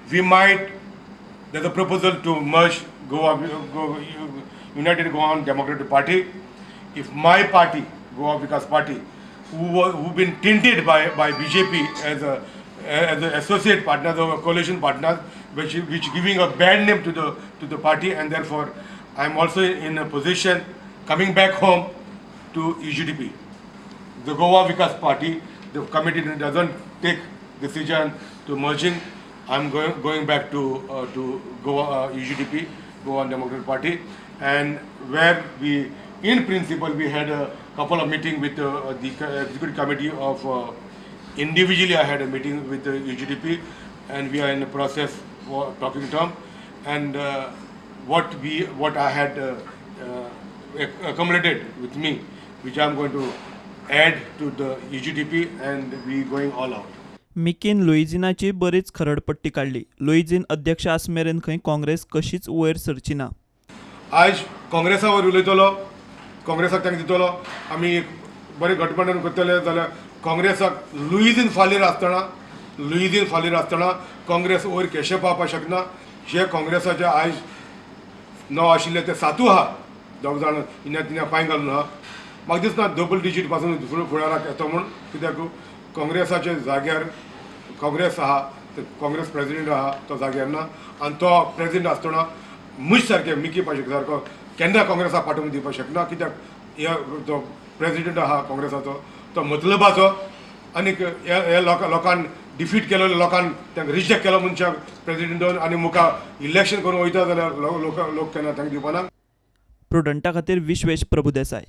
We might, there's a proposal to merge Goa, Goa United Goan Democratic Party. If my party, Goa Vikas Party, who been tinted by BJP as a associate partners or coalition partners, which giving a bad name to the party, and therefore I am also in a position coming back home to UGDP. The Goa Vikas Party, the committee doesn't take decision to merging. I'm going back to Goa UGDP, Goa Democratic Party, and where we, in principle, we had a couple of meeting with the executive committee of. Individually, I had a meeting with the UGDP, and we are in the process for talking term. And what I had accumulated with me, which I am going to add to the UGDP, and we going all out. मिकीन लुइझिनाची बरीच खरडपट्टी काडली. लुइझिन अध्यक्ष आसमेरेन खंय काँग्रेस कशीच वयर सरची ना. आयज काँग्रेसा वयर उलयतलो, काँग्रेसाक तांकां दितलो, आमी एक बरें गठबंधन करतले जाल्यार काँग्रेसाक लुईझीन फालीर आसतना काँग्रेस वयर केशें पावपाक शकना. जे काँग्रेसाचे आयज 9 आशिल्ले ते सातूय आहा, दोग जाण इन्या तिन्या पांय घालून आहा. म्हाका दिसना डबल डिजीट पासून फुडाराक येता म्हूण, कित्याक काँग्रेसाच्या जाग्यार काँग्रेस आहा, ते काँग्रेस प्रेजिडेंट आहा तो जाग्यार ना आनी तो प्रेजिडेंट आसतना म्हज सारके मिकी पाशेक सारको केन्ना काँग्रेसाक पाठोवन दिवपाक शकना, कित्याक हे जो प्रेजिडेंट आहा काँग्रेसाचो तो मतलबाचो आनीक हे लोकांक डिफीट केलो, लोकांक तांकां रिजेक्ट केलो मनशाक प्रेजिडेंटान आनी मुखार इलेक्शन करून वयता जाल्यार लोक लोक केन्ना तांकां दिवपाना. प्रुडंटा खातीर विश्वेश प्रभुदेसाय.